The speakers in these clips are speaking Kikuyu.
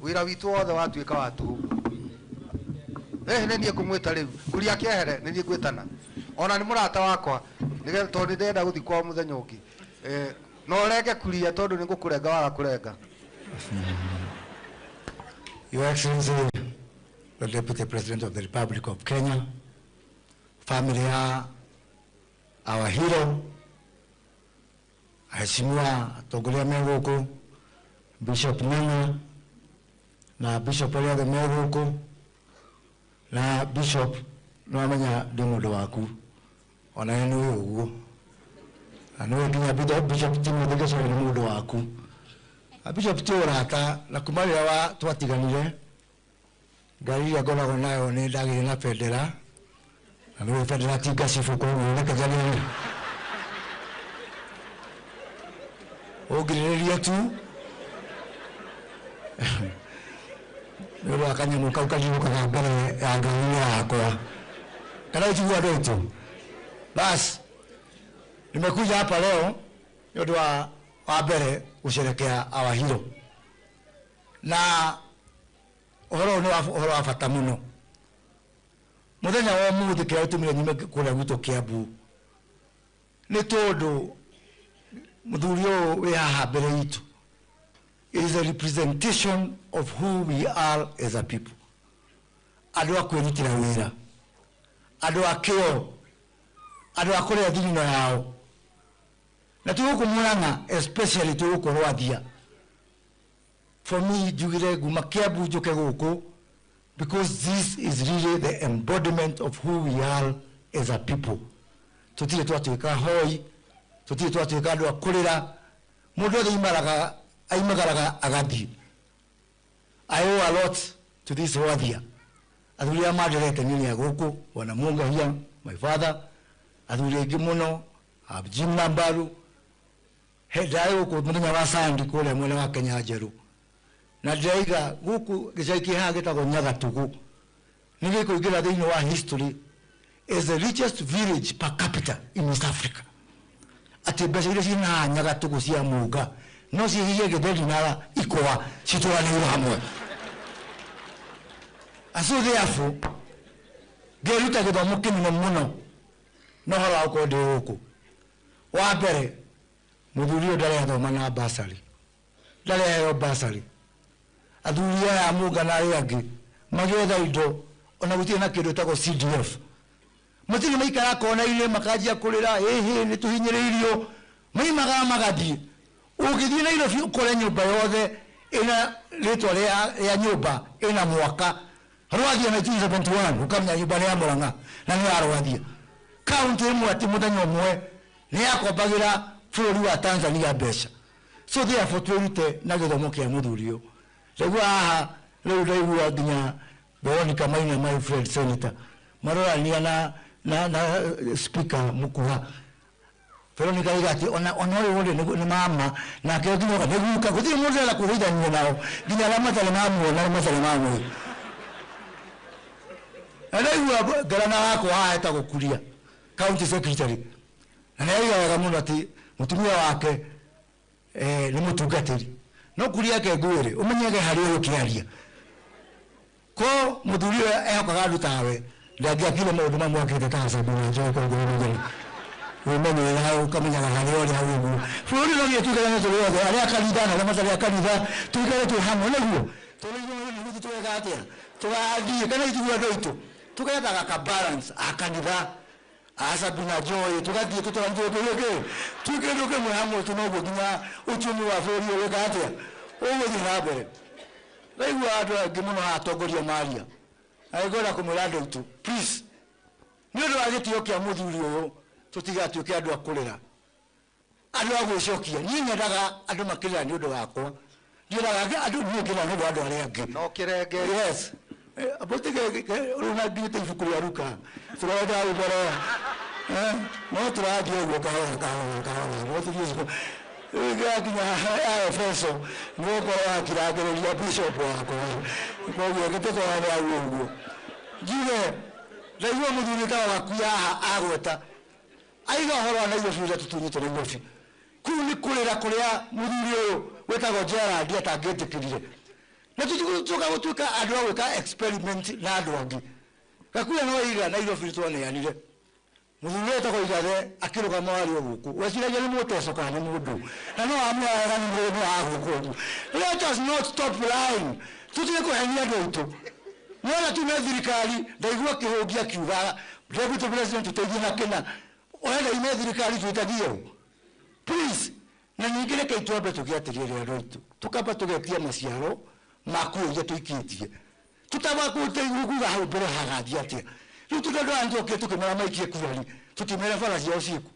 Wĩra witũ wothe watuĩka wa tũhũ. Nĩ niĩ ngũmwĩta rĩu. Kuria kĩehere, nĩ niĩ ngwĩtana. Ona nĩ mũrata wakwa, nĩgetha tondũ nĩ ndĩrenda gũthiĩ kwao mũthenya ũngĩ. No ũrenge kuria tondũ nĩ ngũkũrenga waga kũrenga. Your Excellency, the Deputy President of the Republic of Kenya, family ya our hero, aheshimiwa atongoria me gũkũ, Bishop Ng'ang'a na Bishop arĩa othe me gũkũ, na Bishop nĩwamenya ndĩ mũndũ waku, ona we nĩũĩ ũguo, na nĩũĩ nginya Bishop Timothy Gĩchagĩ nĩ mũndũ waku. Na Bishop ti ũrata, na kuma rĩrĩa twatiganire, ngari ĩrĩa ngoragwo nayo nĩ ndagĩire na bendera, na nĩũĩ bendera ti ngacibũ, koguo reke njarie. Ũngirĩrĩrie tu. Nĩ ũndũ wa kanyamũ kau kariũkaga mbere ya ngari yakwa. Kana ũtigua andũ aitũ? Bas, nimekuja hapa leo nĩ ũndũ wa mbere gũcerekea our hero. Na ũhoro ũyũ nĩ ũhoro wa bata mũno. Mũthenya wa ũmũthĩ kĩrĩa gĩtũmire nyume kũrĩa gwitũ Kiambu nĩ tondũ mũthuri ũyũ wĩ haha mbere itũ is a representation of who we are as a people. Andũ a kwĩrutĩra wĩra, andũ a kĩo, andũ a kũrĩa thirino yao. Na twĩ gũkũ Murang'a, especially twĩ gũkũ Rwathia. For me, njugire nguma Kiambu njũke gũkũ because this is really the embodiment of who we are as a people. Tũtirĩ twatuĩka hoi, tũtirĩ twatuĩka andũ a kũrĩra. Mũndũ othe aimagaraga agathiĩ. I owe a lot to this Rwathia. Athuri arĩa manderete niĩ nĩ a gũkũ, Bwana Munga here, my father, athuri aingĩ mũno, Jim Nambaru. He, ndarĩ gũkũ mũthenya wa Sunday kũrĩa mwena wa Kenya Njerũ. Na ndĩraiga gũkũ gĩcagi kĩ haha gĩtagwo Nyagatũgũ. Nĩ gĩkũingĩra thĩinĩ wa history as the richest village per capita in East Africa. Atĩ mbeca iria ciĩ haha Nyagatũgũ cia Mũnga no ciĩhie gĩtheri na ikwa citũranĩirwo hamwe. And so therefore, ngĩruta gĩthomo kĩnene mũno na ũhoro wa gũkorwo ndĩ gũkũ. Wa mbere, mũthuri ũyũ ndarĩ athoma na bursary. Ndarĩ aheo bursary. Athuri aya a Mũnga na arĩa angĩ magĩetha indo ona gũtirĩ na kĩndũ gĩtagwo CDF. Matirĩ maikara kona-inĩ makanjia kũrĩra, ĩhĩ nĩ tũhinyĩrĩirio, maimaga magathiĩ. Ũngĩthiĩ Nairobi ũkore nyũmba yothe ĩna rĩtwa rĩa nyũmba ĩna mwaka. Rwathia 1971 ũkamenya nyũmba nĩ ya Murang'a na nĩ ya Rwathia. Kaunti ĩmwe atĩ mũthenya ũmwe nĩ yakombagĩra bũrũri wa Tanzania mbeca. So therefore twĩrute na gĩthomo kĩa mũthuri ũyũ. Ndaigua haha rĩu ndaigua nginya Veronica Maina, my friend senator, marorania na speaker Mukuha. Veronica oiga atĩ ona ũyũ ũrĩ nĩ mama, nake nginya oka nĩ guka, gũtirĩ mũndũ ũrenda kũhithania nao, nginya arĩa matarĩ mamuona, arĩa matarĩ mamũĩ. Na ndaigua ngarana wakwa haha etagwo Kuria, county secretary. Na nĩ oiga wega mũno atĩ mũtumia wake nĩ mũtungatĩri. No Kuria ake ngwĩre, ũmenyege harĩa ũyũ ũkĩaria. Ko mũthuri ũyũ ehokaga andũ tawe, ndangĩakire maũndũ mamwe akĩte ta Sabina Joy kwa ngoro mũtheri. Wĩmenyerera ũkamenyaga harĩa ũrĩ hau ũguo. Bũrũri no nginya tũikarane tũrĩ othe, arĩa a kanitha na arĩa matarĩ a kanitha, tũikare twĩ hamwe nĩguo. Tũrĩ ithuothe nĩguo tũgeka atĩa? Tũgathiĩ kana ithuĩ andũ aitũ. Tũgethaga ka balance a kanitha, a Sabina Joy, tũgathiĩ tũtwaranĩte kĩndũ kĩ, kĩndũ kĩmwe hamwe tu noguo nginya uchumi wa bũrũri ũgwĩka atĩa? Ũgũthiĩ na mbere. Ndaigua andũ aingĩ mũno haha atongoria maria. Na ngwenda kũmwĩra andũ aitũ, please, nĩ ũndũ wa gĩtĩo kĩa mũthuri ũyũ, tũtigatuĩke andũ a kũrĩra, andũ a gwĩcokia. Niĩ nyendaga andũ makĩrĩra nĩ ũndũ wakwa, ndiendaga andũ niĩ ngĩrĩra nĩ ũndũ wa andũ arĩa angĩ. No kĩrenge. Yes. Mũtige, rĩu na nginyĩte ibuku rĩa Luka. Tũrenda ũhoro. No tũrathiĩ ũguo kahora, kahora, kahora. No tũthiĩ ũguo. Rĩu ngĩrakinya ya Efeso, nĩ ũkorwo wakirangĩrĩria bishop wakwa. Koguo gĩtũtwarane hau ũguo. Njuge, ndaigua mũthuri wĩtagwo Gakuya haha agweta. Aiga ũhoro wa Nairobi ũrĩa tũtunyĩtwo Nairobi. Kũu nĩ kũrĩra kũrĩa mũthuri ũyũ wĩtagwo Gerald atangĩtĩkĩrire. Na Tũka gũtuĩka andũ a gwĩka experiment na andũ angĩ. Gakuya no iga Nairobi twaneanire. Mũthuri wetagwo Igathe akĩrũgama warĩ o gũkũ. Weciragia nĩ mũteco kana nĩ mũndũ. Na no amwĩraga nĩ mũndũ wa gũkũ ũguo. Let us not stop lying. Tũtige kũhenia andũ aitũ. Nĩwona tume thirikari ndaigua kĩhũngi akiuga deputy president tũteithie na kĩna. Ũrenda ime thirikari twĩtagie ũ? Please. Na ningĩ reke twambe tũgĩe atĩrĩrĩ andũ aitũ. Tũkamba tũgetia maciaro ma kura iria tũikĩtie. Tutamba kuga hau mbere hagathiĩ atĩa. Rĩu tondũ andũ aya nĩtwokire tũkĩmera maikie kura rĩ, tũtimere bara ciao ciĩku,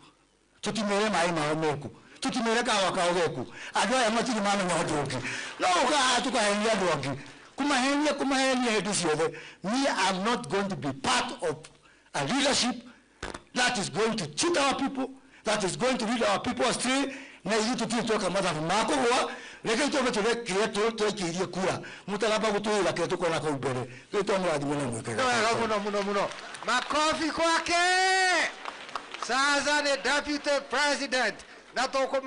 tũtimere maĩ mao meku, tũtimere kawa kao geku. Andũ aya matirĩ mamenya ũndũ ũngĩ. No gũka haha tũkahenia andũ angĩ. Kũmahenia kũmahenia hĩndĩ ciothe. Me, I'm not going to be part of a leadership that is going to cheat our people, that is going to lead our people astray. Na ithuĩ tũtirĩ tweka mathabu ma kũgũa. Reke twambe tũre kĩrĩa twekĩirie kura. Mũtaramba gũtwĩra kĩrĩa tũkona kau mbere. Rĩu twamũrathime na mwĩke. Nĩ wega mũno mũno mũno. Makofi kwake. Sasa ni deputy president na tũkũmũ